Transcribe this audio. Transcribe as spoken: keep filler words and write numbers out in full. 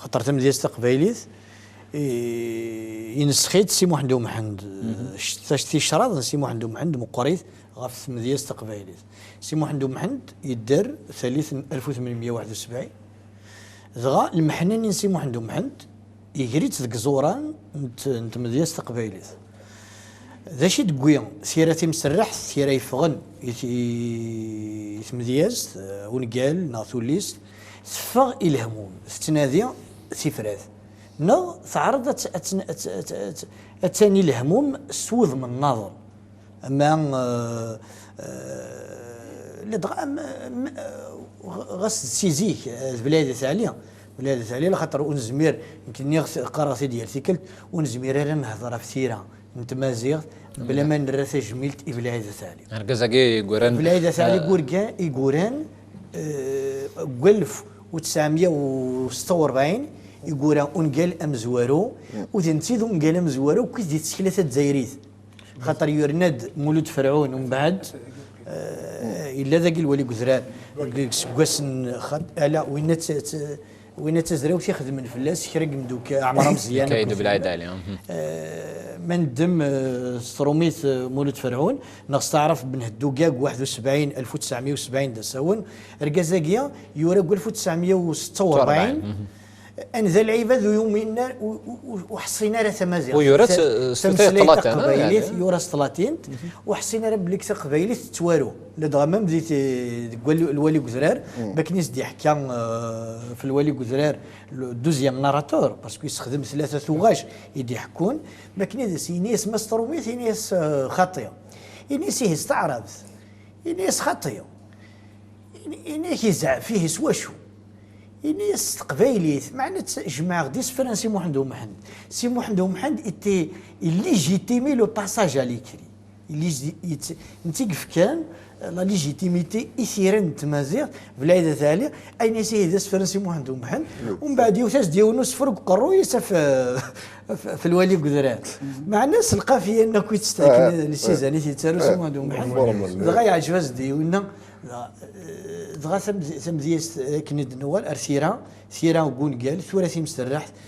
Xaṭer tamedyazt taqbaylit, i-, inessex-itt Si Muḥend Umḥend. Ticraḍ n Si Muḥend Umḥend meqqrit ɣef tmedyazt taqbaylit. Si Muḥend Umḥend yedder tallit n alef u tmenmya u waḥed u sebɛin, dɣa lmeḥna-nni n Si Muḥend Umḥend iger-itt deg iẓuran n t-, n tmedyazt taqbaylit. D acu i d-tewwi tira timserreḥt, tira yeffɣen i t-, i, i tmedyazt, eh, ungal neɣ tullist, teffeɣ i lehmum, tettnadi tifrat, neɣ teɛreḍ ad t-, ad t-, ad t-, ad t-, ad tani lehmum s wudem nnaḍen. Ama, eh, eh, ladɣa am, am, eh, ɣ-, ɣas d si zik, eh, d Belɛid At Ɛli, Belɛid At Ɛli, laxaṭer ur nezmir, nekk nniɣ, qqareɣ-t-id yal tikkelt, ur nezmir ara ad nehder ɣef tira n tmaziɣt bla ma nerra tajmilt i Belɛid At Ɛli. Argaz-agi i yuran, Belɛid At Ɛli, eh, i yuran, i yuran, eh, deg walef u tesɛemya u setta u rebɛin, i yura ungal amezwaru, u d netta i d ungal amezwaru akkit di tsekla tazzayrit. Xaṭer yurna-d Mulud Ferɛun, umbeɛd, eh, yella dagi lwali n udrar, deg iseggasen, xat-, ala, winna d t-, t-, winna d tazrawt ixedmen fell-as kra n yimdukal, Ɛmer Ameẓyan, Kayd akked Belɛid Ali, mhm. Eh, ma neddem, eh, s trumit, eh, Mulud Ferɛun, neɣ s taɛrabt Ben Hedduga deg waḥed u sebɛin, alef u tesɛemya u sebɛin d asawen, argaz-agi yura deg alef u tesɛemya u setta u rebɛin, mhm. Anda lɛibad ur yumin ara, ur, ur, ur, ur ḥṣin ara tamaziɣt. U yura-tt, eh, s tutlayt taqbaylit, yura s tlatin, ur ḥṣin ara belli deg taqbaylit tettwaru. Ladɣa même di t-, deg wali, lwali n udrar, bakken i s-d-iḥka, eh, f lwali n udrar, le deuxième narrateur, parce que yessexdem tlata tuɣac i d-iḥekkun, bakken i d-, ini-as ma s trumit, ini-as, eh, xaṭi. Ini-as ihi s taɛrabt, ini-as xaṭi. Ini-, ini-ak izɛef ihi s wacu? Ini-as s teqbaylit, meɛna tt-, jemɛeɣ-d isefra n Si Muḥend Umḥend. Si Muḥend Umḥend, il légitime le passage à l'écrit. Il légi-, it-, netta i yefkan la légitimité i tira n tmaziɣt, Belɛid At Ɛli, ayen as ihi d asefra n Si Muḥend Umḥend, umbeɛd yewwet-as-d yiwen usefru deg uqerruy-is af, af, af lwali n udrar. Meɛna s lqafiya-nni akk i tt-, akken, eh, les sizan i t-yettaru Si Muḥend Umḥend, dɣa yeɛjeb-as-d yiwen, dɣa, eh, dɣa tamedyazt akken i d-nuɣal ar tira, tira n wungal, tura timserreḥt,